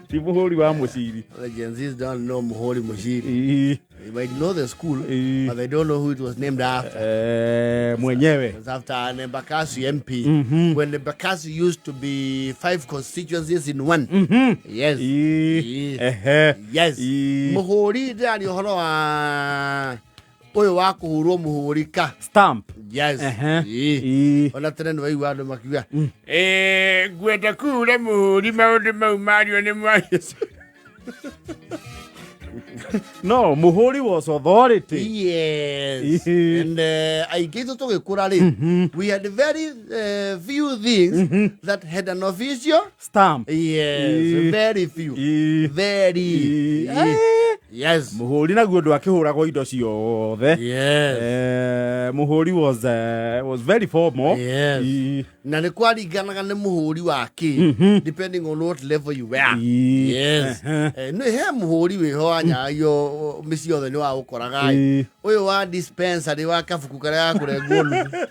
Ti mũhũri wa mũciri. The Gen Zs don't know Muhuri Mushiri. They might know the school, but they don't know who it was named after. Mwenyewe. It was after an Embakasi MP. When Embakasi used to be five constituencies in one. Yes. Yes. Muhuri ndĩraria ũhoro wa ũyũ wa kũhũrwo mũhũri ka. Stamp. Yes. Ona tene nĩ waigua andũ makiuga ngwenda kũhũra mũhũri maũndũ mau mario nĩ mwario. No, mũhũri was authority. Yes. And aingĩ itũ tũgĩkũra rĩ, we had very few things that had an official stamp. Yes, very few. Very. Yes. Mũhũri naguo ndwakĩhũragwo indo ciothe. Yes. Mũhũri was very formal. Yes. Na nĩ kwaringanaga nĩ mũhũri wa kĩ, depending on what level you were. Yes. Nĩ he mũhũri wĩho wanyagio mĩciĩ yothe nĩ wagũkoraga. Ũyũ wa dispensary wa kabuku karĩa gakũrengwo nuthu.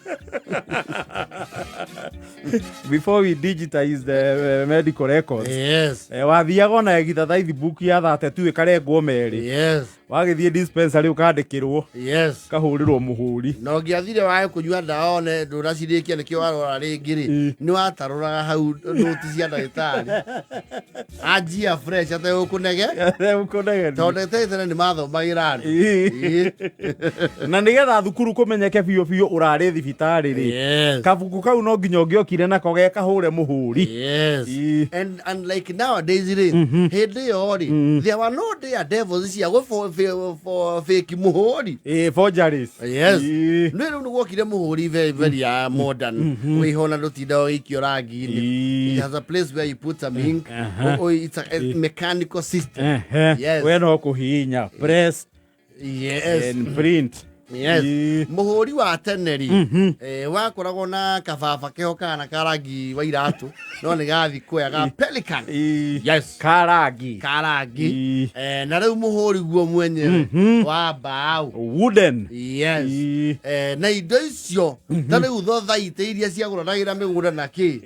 Before we digitize the medical records. Yes. Wathiaga ona exercise book ya 32 ĩkarengwo merĩ. Yes. Wagĩthiĩ dispensary ũkandĩkĩrwo. Yes. Kahũrĩrwo mũhũri. Na ũngĩathire wage kũnyua ndawa one ndũnacirĩkia nĩkĩo warwara rĩngĩ rĩ, nĩ watarũraga hau nũti cia ndagĩtarĩ. Anjia fresh ategũkũnege. Ategũkũnege. Tondũ ndagĩtarĩ tene nĩ mathomagĩra andũ. Na nĩgetha thukuru kũmenyeke biũ biũ ũrarĩ thibitarĩ rĩ. Yes. Kabuku kau no nginya ũngĩokire nako gekahũre mũhũri. Yes. And like nowadays rĩ, hĩndĩ ĩyo rĩ, there were no daredevils cia fake mũhũri. Forgeries. Yes. Nĩ rĩu nĩ gwokire mũhũri very very modern. Wĩho na ndũtinda ũgĩikio rangi-inĩ. It has a place where you put some ink. Oh, it's a mechanical system. Yes. We no kũhihinya press. Yes. And print. Yes. Mũhũri wa tene rĩ, wakoragwo na kababa keho kana ka rangi wa iratũ, no nĩ gathi kwea ga pelican. Yes. Ka rangi. Ka rangi. Na rĩu mũhũri guo mwenyewe wa mbaũ. Wooden. Yes. Na indo icio ta rĩu thothaitĩ iria ciagũranagĩra mĩgũnda na kĩ.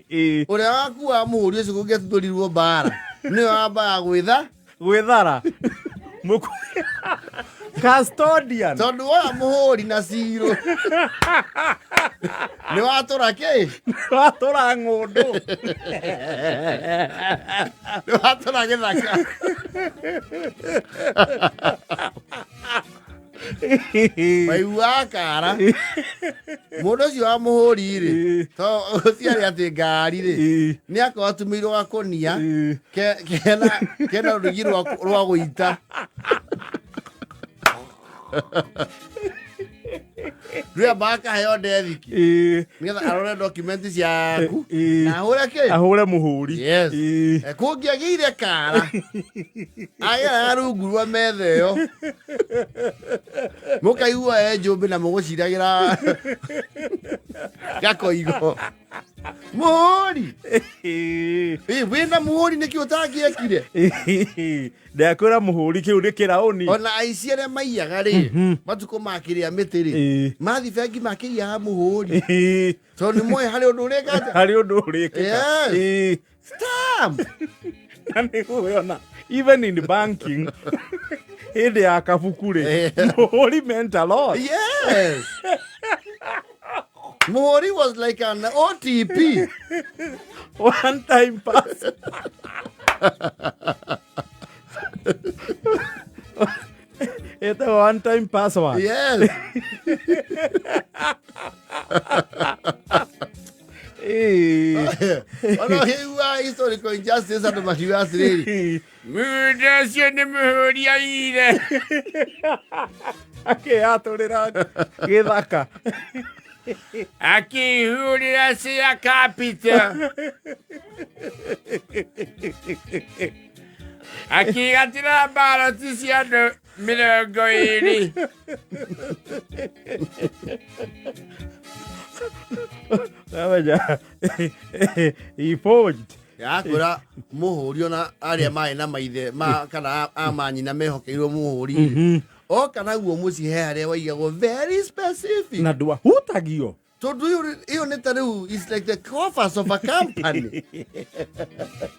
Ũrĩa wakuaga mũhũri ũcio kũngĩatuthũrirwo mbara, nĩwe wambaga gwĩtha. Gwĩthara. Custodian. Tondũ woya mũhũri na cirũ. Nĩ watũra kĩ? Watũra ng'ũndũ. Nĩ watũra gĩthaka. Waiguaga kara. Mũndũ ũcio wa mũhũri rĩ, to ũtiarĩ atĩ ngari rĩ, nĩ akorwo atumĩirwo gakũnia kena rũrigi rwa gũita. Rĩamba akaheo ndethiki. Nĩgetha arore document ciaku. Na ahũre kĩ? Ahũre mũhũri. Yes. Kũngĩagĩire kara. Ageraga rungu rwa metha ĩyo. Mũkaigua e njũmbĩ na mũgũciragĩra gakoigo. Mũhũri. Wĩna mũhũri nĩkĩ ũtangĩekire? Ndakwĩra mũhũri kĩu nĩ kĩraũni. Ona aici arĩa maiyaga rĩ, matukũ makĩrĩa mĩtĩ rĩ, mathi bengi makĩiyaga mũhũri. Tondũ nĩ moĩ harĩ ũndũ ũrĩka atĩa? Harĩ ũndũ ũrĩkĩka. Yes. Stamp. Na nĩ ũyona, even in banking, hĩndĩ ya kabuku rĩ, mũhũri meant a lot. Yes. Muhuri was like an OTP. One time pass. It's a one time password. Yes. Ona ũkĩigua historical injustice andũ makiuga atĩrĩrĩ, mũndũ ũcio nĩ mũhũri aire. Akĩyatũrĩra gĩthaka. Akĩhũrĩra cia capital. Akĩgatĩra mbaroti cia andũ 20. Amenya, he forged. Yakwĩra mũhũri ona arĩa marĩ na maithe ma kana a manyina mehokeirwo mũhũri. Oka naguo mũciĩ he harĩa waigagwo very specific. Na ndwahutagio. Tondũ ĩyo nĩ ta rĩu is like the coffers of a company.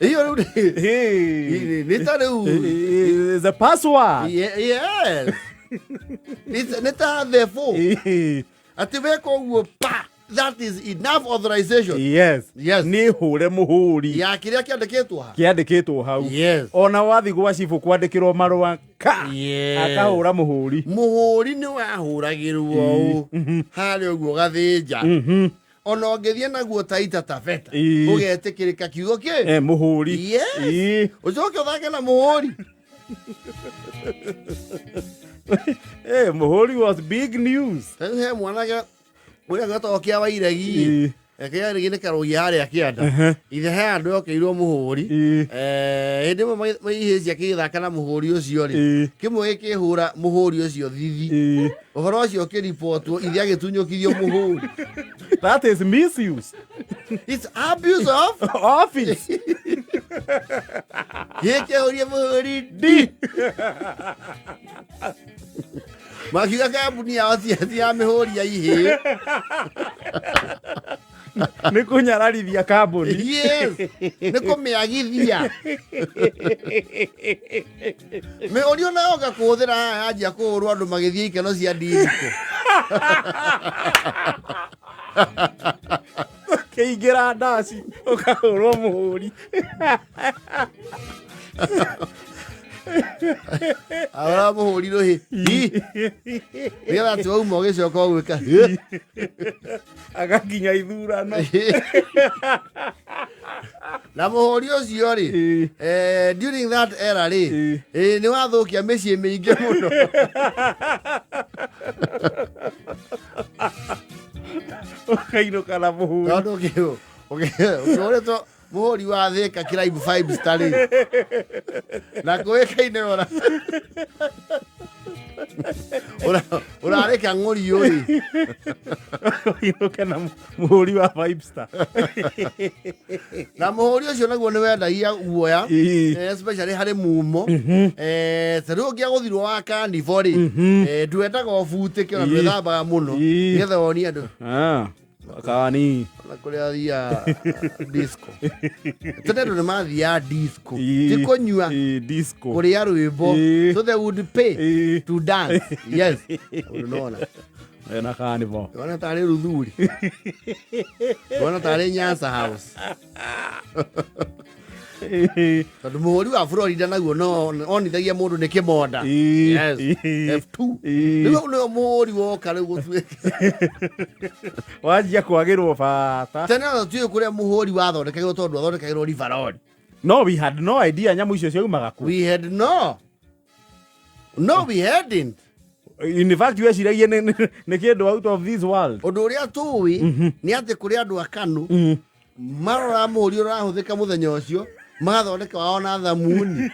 Iyo rĩu Hey. nĩ ta rĩu. Is a password. Yes. Nĩ ta the four. Eh, Atĩ weka ũguo pa, that is enough authorization. Yes. Yes. Nĩ hũre mũhũri. Ya kĩrĩa kĩandĩkĩtwo ha. Kĩandĩkĩtwo hau. Yes. Ona wathi gwa cibũ kwandĩkĩrwo marũa ka. Yes. Akahũra mũhũri. Mũhũri nĩ wahũragĩrwo ũũ harĩa ũguo gathĩnja. Ona ũngĩthiĩ naguo Taita Taveta Ĩĩ. ũgetĩkĩrĩka kiugo kĩ. Eh, mũhũri. Yes. Ĩĩ. Ũcoke ũthake na mũhũri. Eh, mũhũri was big news. Rĩu he mwanake ũrĩa getagwo kĩa Wairegi. Ĩĩ. Kĩa Wairegi nĩ karũgia harĩa kĩanda. Ithe he andũ yokĩirwo mũhũri. Ĩĩ. Hĩndĩ ĩmwe ihĩĩ ciake igĩthaka na mũhũri ũcio rĩ, Ĩĩ. kĩmwe gĩkĩhũra mũhũri ũcio thithi. Ĩĩ. Ũhoro ũcio ũkĩribotwo ithe agĩtunyũkithio mũhũri. That is misuse. It's abuse of Office. gĩkĩhũrie mũhũri ndi. Makiuga kambuni yao ti ya mĩhũri ya ihĩĩ. Nĩ kũnyararithia kambuni. Yes. Nĩ kũmĩagithia. Mĩhũri ona yoka kũhũthĩra haha yanjia kũhũrwo andũ magĩthiĩ ikeno cia disco. Kĩingĩra ndaci ũkahũrwo mũhũri. Ahũra mũhũri rũhĩ. Hi. Nĩgetha atĩ wauma ũgĩcoka ũgwĩka. Hi. Agakinya ithurano. Na mũhũri ũcio rĩ, Ĩĩ. During that era rĩ, Ĩĩ. nĩ wathũkia mĩciĩ mĩingĩ mũno. Ũkainũka na mũhũri. Tondũ ũkĩhũrĩtwo mũhũri wa Thika Crime Five Star rĩ, na kũĩkaine ũrarĩ kang'ũriũ rĩ. Ũinũke na mũhũri wa Five Star. Na mũhũri ũcio naguo nĩ wendagia guoya. Ĩĩ. Especially harĩ mumo. Ta rĩu ũngĩagũthirwo wa carnival rĩ, ndwendaga ũbutĩke ona Ĩĩ. ndwĩthambaga mũno Ĩĩ. nĩgetha wonie andũ. Ah, kani. Ona kũrĩa athiaga disco tene andũ nĩ mathiaga disco Ĩĩ. ti kũnyua Ĩĩ, disco. kũrĩa rwĩmbo, Ĩĩ. so they would pay Ĩĩ. to dance. Yes. Ũndũ nona Ena carnival. ona tarĩ Ruthuri, ona tarĩ Nyanza House, Ĩĩ. tondũ mũhũri wa Florida naguo no onithagia mũndũ nĩ kĩmonda. Ĩĩ. Yes. Ĩĩ. F2. Ĩĩ. Rĩu nĩo mũhũri woka rĩu gũtuĩka Wanjia kwagĩrwo bata. Tene ona tiũĩ kũrĩa mũhũri wathondekagĩrwo tondũ wathondekagĩrwo River Road. No, we had no idea nyamũ icio ciaumaga kũ. We had no, we hadn't. In fact, weciragia nĩ kĩndũ out of this world. Ũndũ ũrĩa tũĩ nĩ atĩ kũrĩ andũ a Kanu marora mũhũri ũrahũthĩka mũthenya ũcio magathondeka wao na thamuni.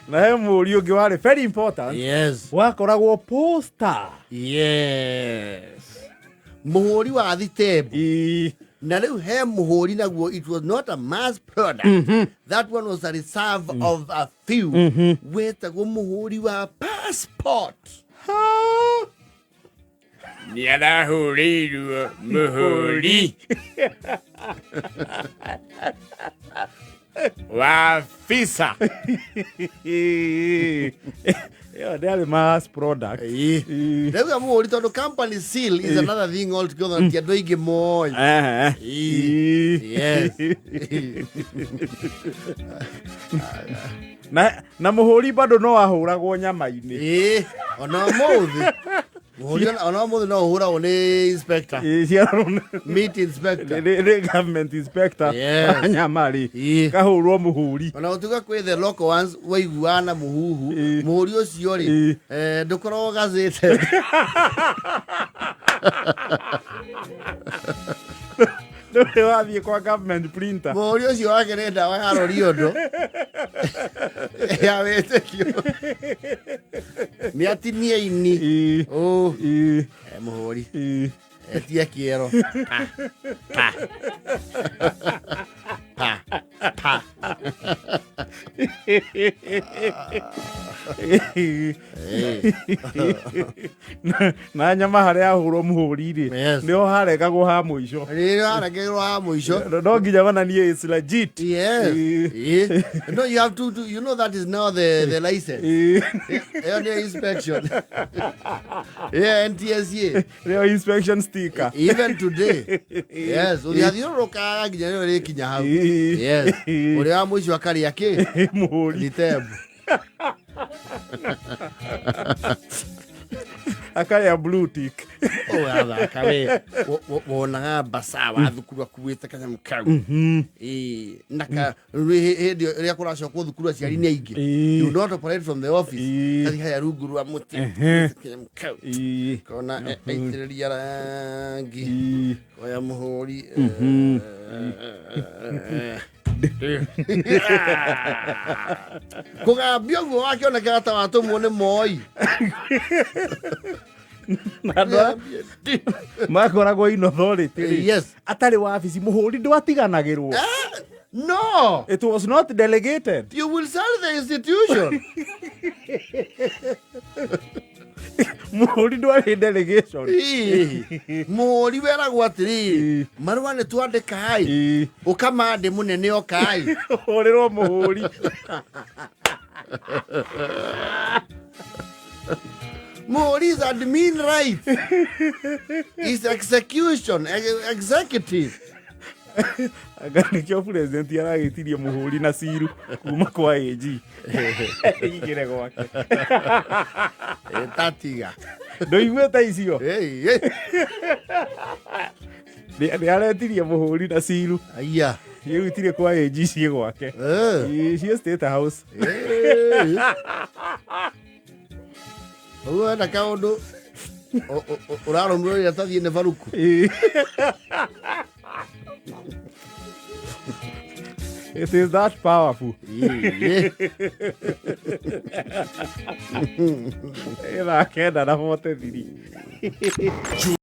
Na he mũhũri ũngĩ warĩ very important. Yes. Wakoragwo poster. Yes, mũhũri wa thitembu. Ĩĩ. Na rĩu he mũhũri naguo, it was not a mass product, that one was a reserve of a few, wetagwo mũhũri wa passport. Ha. Nĩarahũrĩirwo mũhũri wa visa. Ĩĩ. Ĩyo ndĩarĩ mass product. Ĩĩ. Ĩĩ. Rĩu mũhũri, tondũ company seal is another thing altogether, ti andũ aingĩ moĩ. Ehe. Ĩĩ. Ĩĩ. Yes. Na mũhũri bado no ahũragwo nyama-inĩ. Ĩĩ, ona ũmũthĩ mũhũri, ona ũmũthĩ no ũhũragwo nĩ inspector. Ĩĩ, ciarorwo Meat inspector. nĩ government inspector Yes. wa nyama rĩ, Ĩĩ. kahũrwo mũhũri. Ona gũtuĩka kwĩ the local ones waiguaga na mũhuhu. Ĩĩ. Mũhũri ũcio rĩ, Ĩĩ. ndũkoragwo gazĩte. Ndũrĩ wathiĩ kwa government printer. Mũhũri ũcio wake nĩ ndawa ya roriondo ya wĩtĩkio, nĩ atinie ini. Ĩĩ. Ũ. Ĩĩ. Mũhũri Ĩĩ. etie kĩero pa pa pa. Pa. Na nyama harĩa ahũrwo mũhũri rĩ, Yes. nĩho haregagwo ha mũico. Rĩrĩa aregerwo ha mũico. No nginya mananie it's legit. Yes. Eh. No, you have to, you know that is now the license. Ĩyo nĩyo inspection. Yeah, NTSA. Nĩyo inspection sticker. Even today. Yes, ũrĩa nginya rĩo rĩkinya hau. Yes. Ũrĩa wa mũico akarĩa kĩ? Mũhũri. Ritebu. Akarĩa blue tick. Ũrathaka we. Wonaga mbaca wa thukuru akuĩte kanyamũ kau. Ĩĩ, na ka hĩndĩ ĩrĩa kũracokwo thukuru aciari nĩ aingĩ. You not operate from the office. Kathi harĩa rungu rwa mũtĩ. Kanyamũ kau. Kona aitĩrĩria rangi. Oya mũhũri. Kũgambia ũguo wakĩonekaga ta watũmwo nĩ Moi. Na andũ makoragwo in authority rĩ, Yes. atarĩ wabici mũhũri ndwatiganagĩrwo. No. It was not delegated. You will sell the institution. Mũhũri ndwarĩ delegation. Mũhũri weragwo atĩrĩrĩ, marũa nĩ twandĩka ĩ, ũkamandĩ mũnene oka ĩ. Hũrĩrwo mũhũri. Mũhũri is admin right. Is execution, executive. Anga nĩkĩo president aragĩtirie mũhũri na ciru kuma kwa AG igĩre gwake. Tatiga. Ndũiguĩte icio? Hey, hey. Nĩ aretirie mũhũri na ciru. Aya. Rĩu itirĩ kwa AG, ciĩ gwake. Ciĩ State House. Ũguo wenda kaũndũ ũrarũmĩrĩra tathiĩ nĩ baruku. It is that powerful. 9:43.